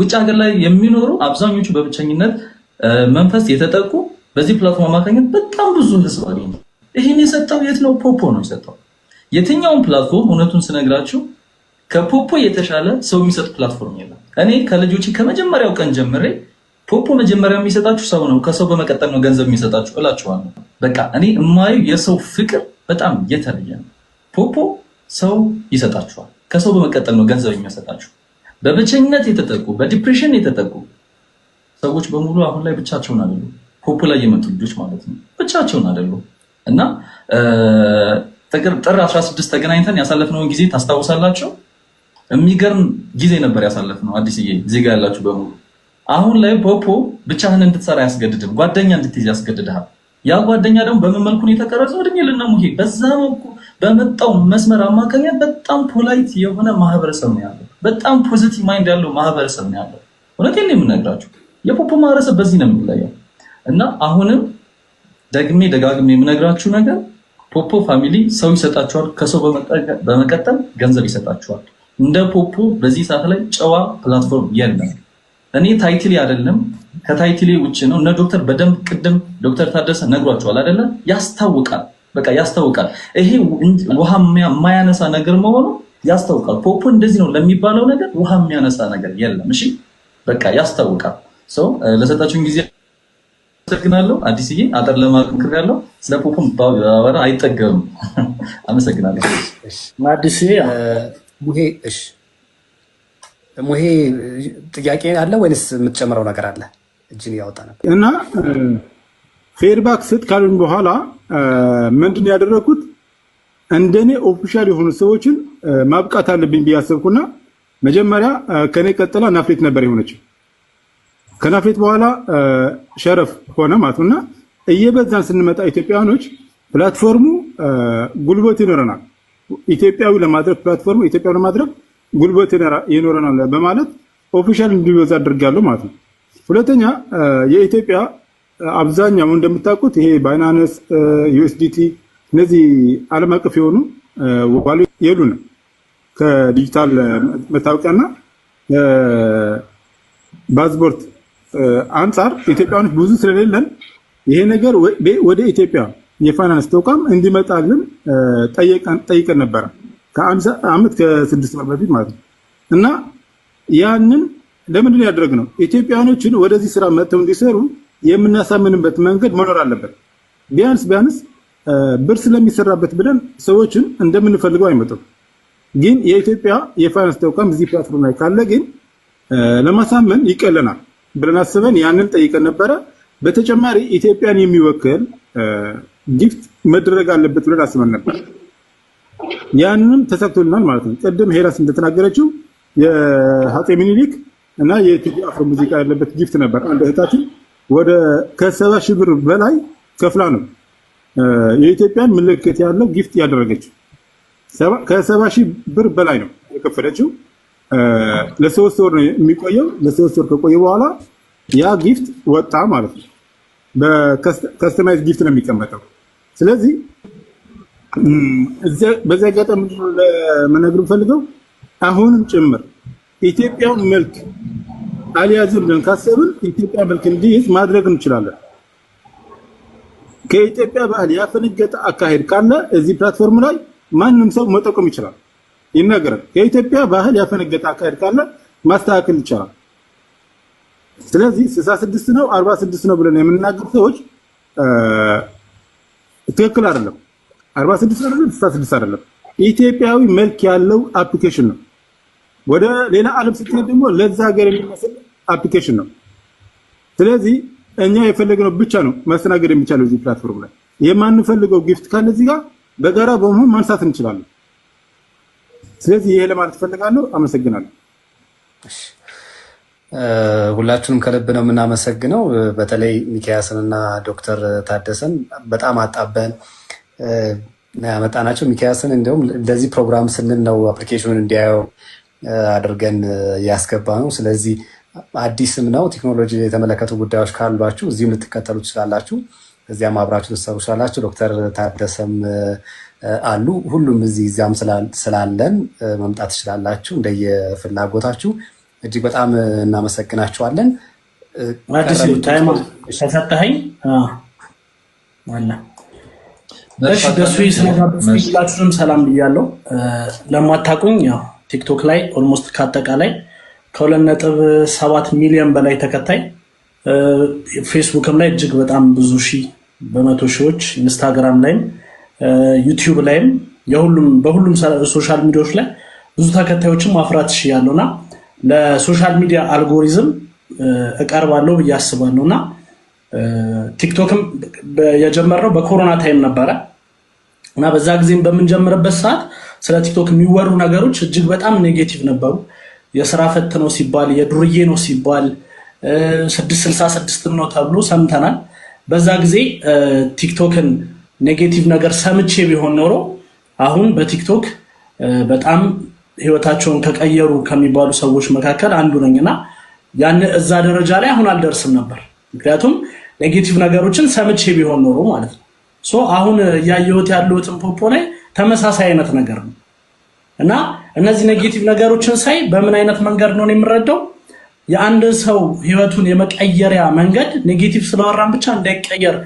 ውጭ ሀገር ላይ የሚኖሩ አብዛኞቹ በብቸኝነት መንፈስ የተጠቁ በዚህ platform አማካኝነት በጣም ብዙ ህዝብ አገኘ። ይህን የሰጠው የት ነው? ፖፖ ነው የሰጠው። የትኛውን platform እውነቱን ስነግራችሁ ከፖፖ የተሻለ ሰው የሚሰጥ platform የለም። እኔ ከልጆቼ ከመጀመሪያው ቀን ጀምሬ ፖፖ መጀመሪያ የሚሰጣችሁ ሰው ነው፣ ከሰው በመቀጠል ነው ገንዘብ የሚሰጣችሁ እላችኋለሁ። በቃ እኔ የማየው የሰው ፍቅር በጣም የተለየ ነው። ፖፖ ሰው ይሰጣችኋል፣ ከሰው በመቀጠል ነው ገንዘብ የሚሰጣችሁ። በብቸኝነት የተጠቁ፣ በ depression የተጠቁ ሰዎች በሙሉ አሁን ላይ ብቻቸውን አይደሉም። ፖፖ ላይ የመጡ ልጆች ማለት ነው ብቻቸውን አይደሉም። እና ጥር 16 ተገናኝተን ያሳለፍነውን ጊዜ ታስታውሳላችሁ። የሚገርም ጊዜ ነበር ያሳለፍነው። አዲስዬ፣ እዚህ ጋር ያላችሁ በሙሉ፣ አሁን ላይ ፖፖ ብቻህን እንድትሰራ አያስገድድም፣ ጓደኛ እንድትይዝ ያስገድድሃል። ያ ጓደኛ ደግሞ በምን መልኩ ነው የተቀረጸው? እድሜ ልነሙሄ በዛ መልኩ በመጣው መስመር አማካኝነት በጣም polite የሆነ ማህበረሰብ ነው ያለው። በጣም positive mind ያለው ማህበረሰብ ነው ያለው። እውነቴን ነው የምነግራችሁ። የፖፖ ማህበረሰብ በዚህ ነው የሚለየው። እና አሁንም ደግሜ ደጋግሜ የምነግራችሁ ነገር ፖፖ family ሰው ይሰጣችኋል፣ ከሰው በመቀጠል ገንዘብ ይሰጣችኋል። እንደ ፖፖ በዚህ ሰዓት ላይ ጨዋ platform የለም። እኔ title ኤ አይደለም፣ ከ title ኤ ውጭ ነው። እነ ዶክተር በደንብ ቅድም ዶክተር ታደሰ ነግሯቸዋል አይደለ? ያስታውቃል፣ በቃ ያስታውቃል። ይሄ ውሃ የማያነሳ ነገር መሆኑ ያስታውቃል። ፖፖ እንደዚህ ነው ለሚባለው ነገር ውሃ የሚያነሳ ነገር የለም። እሺ፣ በቃ ያስታውቃል። So ለሰጣችሁን ጊዜ አመሰግናለሁ። አዲስዬ፣ አጠር ለማድረግ ያለው ስለ ፖፖም ባወራ አይጠገብም። አመሰግናለሁ። አዲስዬ። ሙሄ፣ እሺ ሙሄ፣ ጥያቄ አለ ወይንስ የምትጨምረው ነገር አለ? እጅን እያወጣ ነበር። እና feedback ስጥ ካሉኝ በኋላ ምንድን ነው ያደረግኩት? እንደኔ official የሆኑ ሰዎችን ማብቃት አለብኝ ብዬ አሰብኩና መጀመሪያ ከኔ ቀጥላ ናፍሌት ነበር የሆነችው። ከናፍሌት በኋላ ሸረፍ ሆነ ማለት ነው። እና እየበዛን ስንመጣ ኢትዮጵያውያኖች platform ኡ ጉልበት ይኖረናል። ኢትዮጵያዊ ለማድረግ፣ platform ኡ ኢትዮጵያዊ ለማድረግ ጉልበት ይኖረናል በማለት official እንዲበዛ አድርጋለሁ ማለት ነው። ሁለተኛ የኢትዮጵያ አብዛኛው እንደምታውቁት ይሄ Binance፣ USDT እነዚህ ዓለም አቀፍ የሆኑ wallet የሉንም። ከዲጂታል መታወቂያና ፓስፖርት አንጻር ኢትዮጵያውያኖች ብዙ ስለሌለን ይሄ ነገር ወደ ኢትዮጵያ የፋይናንስ ተቋም እንዲመጣልን ጠይቀን ነበረ ከአመት ከ6 ወር በፊት ማለት ነው። እና ያንን ለምንድን ነው ያደረግነው? ኢትዮጵያኖችን ወደዚህ ስራ መጥተው እንዲሰሩ የምናሳምንበት መንገድ መኖር አለበት። ቢያንስ ቢያንስ ብር ስለሚሰራበት ብለን ሰዎችን እንደምንፈልገው አይመጡም። ግን የኢትዮጵያ የፋይናንስ ተቋም እዚህ platform ላይ ካለ ግን ለማሳመን ይቀለናል ብለን አስበን ያንን ጠይቀን ነበረ። በተጨማሪ ኢትዮጵያን የሚወክል gift መደረግ አለበት ብለን አስበን ነበር። ያንንም ተሳክቶልናል ማለት ነው። ቅድም ሄራስ እንደተናገረችው የአፄ ሚኒሊክ እና የቴዲ አፍሮ ሙዚቃ ያለበት gift ነበር። አንድ እህታችን ወደ ከ70,000 ብር በላይ ከፍላ ነው የኢትዮጵያን ምልክት ያለው gift ያደረገችው። ከ70,000 ብር በላይ ነው የከፈለችው። ለ3 ወር ነው የሚቆየው። ለ3 ወር ከቆየ በኋላ ያ gift ወጣ ማለት ነው። በ customize gift ነው የሚቀመጠው። ስለዚህ በዚህ አጋጣሚ ለመናገር ፈልገው አሁንም ጭምር ኢትዮጵያን መልክ አልያዝም ብለን ካሰብን ኢትዮጵያ መልክ እንዲይዝ ማድረግ እንችላለን። ከኢትዮጵያ ባህል ያፈነገጠ አካሄድ ካለ እዚህ platform ላይ ማንም ሰው መጠቆም ይችላል፣ ይናገራል። ከኢትዮጵያ ባህል ያፈነገጠ አካሄድ ካለ ማስተካከል ይቻላል። ስለዚህ 66 ነው፣ 46 ነው ብለን የምንናገር ሰዎች ትክክል አይደለም። 46 አይደለም፣ 66 አይደለም። ኢትዮጵያዊ መልክ ያለው application ነው። ወደ ሌላ ዓለም ስትሄድ ደግሞ ለዛ ሀገር የሚመስል application ነው። ስለዚህ እኛ የፈለግነው ብቻ ነው ማስተናገድ የሚቻለው እዚህ platform ላይ። የማንፈልገው gift ካለ እዚህ ጋር በጋራ በመሆን ማንሳት እንችላለን። ስለዚህ ይሄ ለማለት እፈልጋለሁ። አመሰግናለሁ። ሁላችሁንም ከልብ ነው የምናመሰግነው። በተለይ ሚኪያስን እና ዶክተር ታደሰን በጣም አጣበን ያመጣናቸው። ሚኪያስን እንዲሁም ለዚህ ፕሮግራም ስንል ነው application ኑን እንዲያየው አድርገን ያስገባነው። ስለዚህ አዲስም ነው፣ ቴክኖሎጂ የተመለከቱ ጉዳዮች ካሏችሁ እዚሁም ልትከተሉ ትችላላችሁ። እዚያም አብራችሁ ልትሰሩ ትችላላችሁ። ዶክተር ታደሰም አሉ። ሁሉም እዚህ እዚያም ስላለን መምጣት ትችላላችሁ እንደየፍላጎታችሁ። እጅግ በጣም እናመሰግናችኋለን። አዲስ time ከሰጠኸኝ አለ። እሺ ደሱ ስለጋበዝኩኝ ሁላችሁንም ሰላም ብያለሁ። ለማታውቁኝ ያው ቲክቶክ ላይ almost ከአጠቃላይ ከ2.7 ሚሊዮን በላይ ተከታይ፣ ፌስቡክም ላይ እጅግ በጣም ብዙ ሺህ በመቶ ሺዎች፣ ኢንስታግራም ላይም ዩቲዩብ ላይም የሁሉም በሁሉም social media ዎች ላይ ብዙ ተከታዮችን ማፍራት ችያለሁ እና ለ social media algorithm እቀርባለሁ ብዬ አስባለሁ። እና ቲክቶክም የጀመርነው በኮሮና time ነበረ እና በዛ ጊዜም በምንጀምርበት ሰዓት ስለ ቲክቶክ የሚወሩ ነገሮች እጅግ በጣም negative ነበሩ። የስራ ፈት ነው ሲባል፣ የዱርዬ ነው ሲባል፣ 666ም ነው ተብሎ ሰምተናል። በዛ ጊዜ ቲክቶክን negative ነገር ሰምቼ ቢሆን ኖሮ አሁን በቲክቶክ በጣም ህይወታቸውን ከቀየሩ ከሚባሉ ሰዎች መካከል አንዱ ነኝ እና ያን እዛ ደረጃ ላይ አሁን አልደርስም ነበር። ምክንያቱም negative ነገሮችን ሰምቼ ቢሆን ኖሮ ማለት ነው። So አሁን እያየሁት ያለሁትን ፖፖ ላይ ተመሳሳይ አይነት ነገር ነው እና እነዚህ negative ነገሮችን ሳይ በምን አይነት መንገድ ነው የምረዳው? የአንድ ሰው ህይወቱን የመቀየሪያ መንገድ negative ስለወራን ብቻ እንዳይቀየር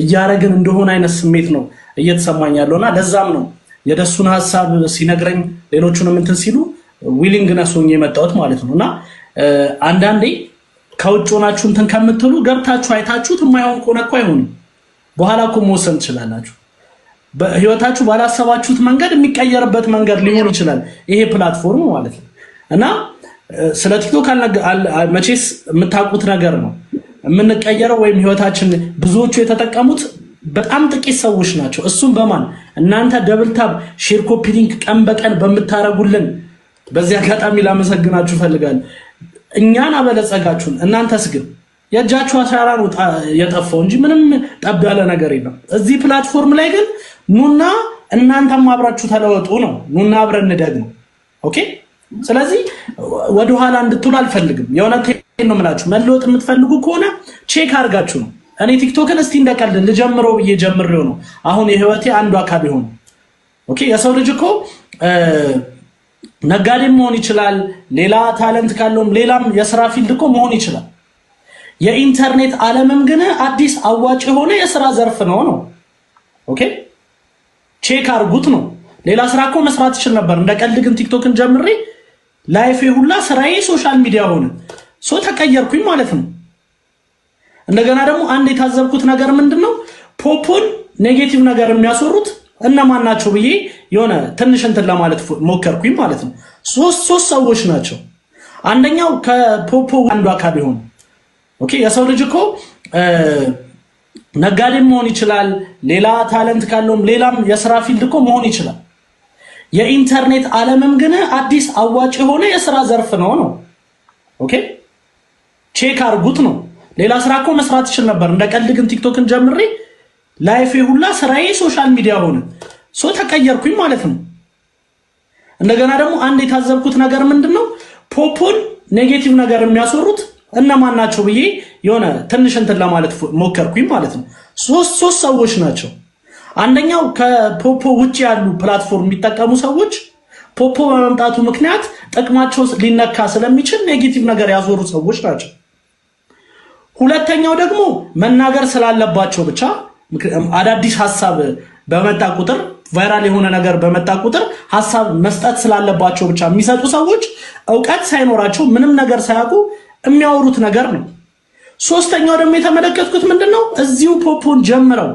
እያረግን እንደሆነ አይነት ስሜት ነው እየተሰማኝ ያለውና ለዛም ነው የደሱን ሀሳብ ሲነግረኝ ሌሎቹንም እንትን ሲሉ willingness ሆኜ የመጣሁት ማለት ነው። እና አንዳንዴ ከውጭ ሆናችሁ እንትን ከምትሉ ገብታችሁ አይታችሁት የማይሆን ከሆነ እኮ አይሆንም። በኋላ እኮ መወሰን ትችላላችሁ። በህይወታችሁ ባላሰባችሁት መንገድ የሚቀየርበት መንገድ ሊሆን ይችላል ይሄ platform ማለት ነው። እና ስለ ቲክቶክ መቼስ የምታውቁት ነገር ነው። የምንቀየረው ወይም ህይወታችን ብዙዎቹ የተጠቀሙት በጣም ጥቂት ሰዎች ናቸው። እሱም በማን? እናንተ double tap፣ share፣ copy link ቀን በቀን በምታረጉልን። በዚህ አጋጣሚ ላመሰግናችሁ እፈልጋለሁ። እኛን አበለጸጋችሁን። እናንተስ ግን የእጃችሁ አሻራ ነው የጠፋው እንጂ ምንም ጠብ ያለ ነገር የለም። እዚህ platform ላይ ግን ኑና እናንተም አብራችሁ ተለወጡ ነው። ኑና አብረን እንደግ ነው። Okay። ስለዚህ ወደኋላ እንድትሉ አልፈልግም። የእውነቴን ነው የምላችሁ። መለወጥ የምትፈልጉ ከሆነ check አድርጋችሁ ነው። እኔ ቲክቶክን እስቲ እንደቀልድ ልጀምረው ብዬ ጀምሬው ነው አሁን የህይወቴ አንዱ አካል የሆነው። Okay፣ የሰው ልጅ እኮ ነጋዴም መሆን ይችላል። ሌላ talent ካለውም ሌላም የስራ field እኮ መሆን ይችላል። የኢንተርኔት ዓለምም ግን አዲስ አዋጭ የሆነ የስራ ዘርፍ ነው። Okay፣ check አርጉት ነው። ሌላ ስራ እኮ መስራት ይችል ነበር። እንደ ቀልድ ግን ቲክቶክን ጀምሬ life ኤ ሁላ ስራዬ social media ሆነ። So ተቀየርኩኝ ማለት ነው። እንደገና ደግሞ አንድ የታዘብኩት ነገር ምንድን ነው? ፖፖን negative ነገር የሚያስወሩት እነማን ናቸው ብዬ የሆነ ትንሽ እንትን ለማለት ሞከርኩኝ ማለት ነው። ሶስት ሰዎች ናቸው። አንደኛው ከፖፖ አንዱ አካል የሆኑ፣ okay፣ የሰው ልጅ እኮ ነጋዴም መሆን ይችላል። ሌላ talent ካለውም ሌላም የስራ field እኮ መሆን ይችላል። የኢንተርኔት ዓለምም ግን አዲስ አዋጭ የሆነ የስራ ዘርፍ ነው። Okay፣ check አርጉት ነው። ሌላ ስራ እኮ መስራት ይችል ነበር። እንደ ቀልድ ግን ቲክቶክን ጀምሬ life ኤ ሁላ ስራዬ social media ሆነ። So ተቀየርኩኝ ማለት ነው። እንደገና ደግሞ አንድ የታዘብኩት ነገር ምንድን ነው? ፖፖን negative ነገር የሚያስወሩት እነማን ናቸው ብዬ የሆነ ትንሽ እንትን ለማለት ሞከርኩኝ ማለት ነው። ሶስት ሰዎች ናቸው። አንደኛው ከፖፖ ውጭ ያሉ platform የሚጠቀሙ ሰዎች ፖፖ በመምጣቱ ምክንያት ጥቅማቸው ሊነካ ስለሚችል negative ነገር ያዞሩ ሰዎች ናቸው። ሁለተኛው ደግሞ መናገር ስላለባቸው ብቻ አዳዲስ ሀሳብ በመጣ ቁጥር፣ viral የሆነ ነገር በመጣ ቁጥር ሀሳብ መስጠት ስላለባቸው ብቻ የሚሰጡ ሰዎች እውቀት ሳይኖራቸው ምንም ነገር ሳያውቁ የሚያወሩት ነገር ነው። ሶስተኛው ደግሞ የተመለከትኩት ምንድን ነው? እዚሁ ፖፖን ጀምረው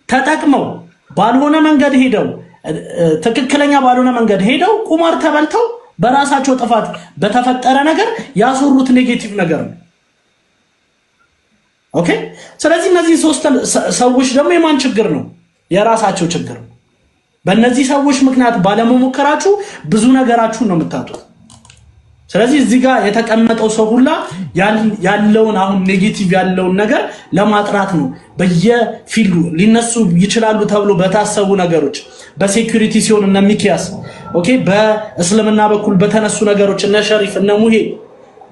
ተጠቅመው ባልሆነ መንገድ ሄደው፣ ትክክለኛ ባልሆነ መንገድ ሄደው ቁማር ተበልተው በራሳቸው ጥፋት በተፈጠረ ነገር ያስወሩት negative ነገር ነው። Okay። ስለዚህ እነዚህ ሶስት ሰዎች ደግሞ የማን ችግር ነው? የራሳቸው ችግር ነው። በእነዚህ ሰዎች ምክንያት ባለመሞከራችሁ ብዙ ነገራችሁን ነው የምታጡት። ስለዚህ እዚህ ጋር የተቀመጠው ሰው ሁላ ያለውን አሁን negative ያለውን ነገር ለማጥራት ነው። በየ field ኡ ሊነሱ ይችላሉ ተብሎ በታሰቡ ነገሮች በ security ሲሆን እነ ሚኪያስ፣ okay፣ በእስልምና በኩል በተነሱ ነገሮች እነ ሸሪፍ፣ እነ ሙሄ፣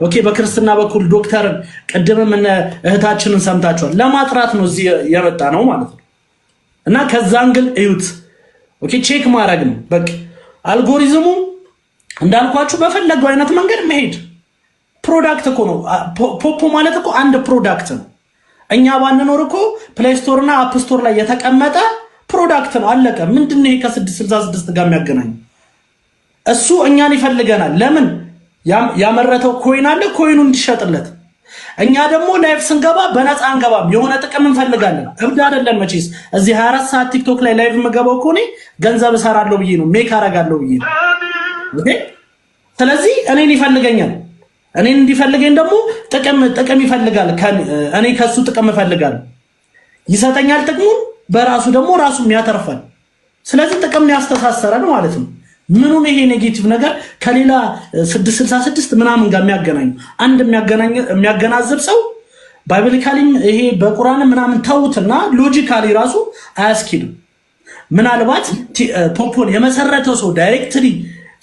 okay፣ በክርስትና በኩል ዶክተርን፣ ቅድምም እነ እህታችንን ሰምታችኋል። ለማጥራት ነው እዚህ የመጣ ነው ማለት ነው። እና ከዛ angle እዩት። Okay፣ check ማድረግ ነው በቃ። አልጎሪዝሙ እንዳልኳችሁ በፈለገው አይነት መንገድ መሄድ Product እኮ ነው። ፖፖ ማለት እኮ አንድ product ነው። እኛ ባንኖር እኮ Play Store እና App Store ላይ የተቀመጠ product ነው። አለቀ። ምንድን ነው ይሄ ከ666 ጋር የሚያገናኝ? እሱ እኛን ይፈልገናል። ለምን? ያመረተው coin አለ፣ coin ኑ እንዲሸጥለት። እኛ ደግሞ live ስንገባ በነፃ አንገባም፣ የሆነ ጥቅም እንፈልጋለን። እብድ አይደለን መቼስ። እዚህ 24 ሰዓት ቲክቶክ ላይ live የምገባው እኮ እኔ ገንዘብ እሰራለሁ ብዬ ነው፣ make አረጋለሁ ብዬ ነው። Okay? ስለዚህ እኔን ይፈልገኛል። እኔን እንዲፈልገኝ ደግሞ ጥቅም ጥቅም ይፈልጋል። እኔ ከሱ ጥቅም እፈልጋለሁ። ይሰጠኛል ጥቅሙን፣ በራሱ ደግሞ ራሱም ያተርፋል። ስለዚህ ጥቅም ያስተሳሰረን ማለት ነው። ምኑን ይሄ negative ነገር ከሌላ 666 ምናምን ጋር የሚያገናኙ፣ አንድ የሚያገናዝብ ሰው biblically ም ይሄ በቁርአን ምናምን ተውትና logically ራሱ አያስኬድም። ምናልባት ፖፖን የመሰረተው ሰው directly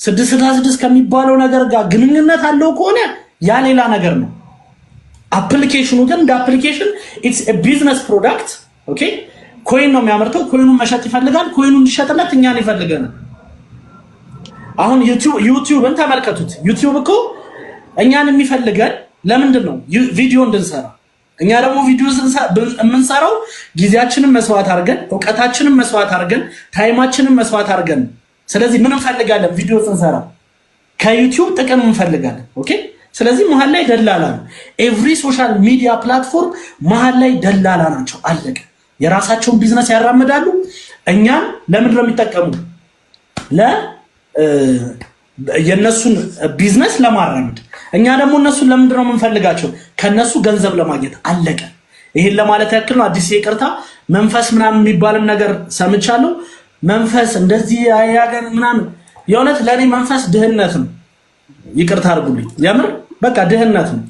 666 ከሚባለው ነገር ጋር ግንኙነት አለው ከሆነ ያ ሌላ ነገር ነው። Application ኑ ግን እንደ application it's business product, okay። Coin ነው የሚያመርተው። Coin ኑን መሸጥ ይፈልጋል። Coin ኑ እንዲሸጥለት እኛን ይፈልገናል። አሁን ዩቲዩብን ተመልከቱት። ዩቲዩብ እኮ እኛን የሚፈልገን ለምንድን ነው? ቪዲዮ እንድንሰራ። እኛ ደግሞ ቪዲዮ የምንሰራው ጊዜያችንን መስዋዕት አድርገን፣ እውቀታችንን መስዋዕት አድርገን፣ time ኣችንን መስዋዕት አድርገን። ስለዚህ ምን እንፈልጋለን? ቪዲዮ ስንሰራ ከዩቲዩብ ጥቅም እንፈልጋለን። Okay። ስለዚህ መሀል ላይ ደላላ ነው። Every social media platform መሀል ላይ ደላላ ናቸው። አለቀ። የራሳቸውን ቢዝነስ ያራምዳሉ። እኛን ለምንድን ነው የሚጠቀሙ? ለ የእነሱን ቢዝነስ ለማራመድ። እኛ ደግሞ እነሱን ለምንድን ነው የምንፈልጋቸው? ከነሱ ገንዘብ ለማግኘት። አለቀ። ይሄን ለማለት ያክል ነው። አዲስ ይቅርታ፣ መንፈስ ምናምን የሚባልም ነገር ሰምቻለሁ። መንፈስ እንደዚህ ያገር ምናምን፣ የእውነት ለእኔ መንፈስ ድህነት ነው። ይቅርታ አድርጉልኝ። የምር በቃ ድህነት ነው።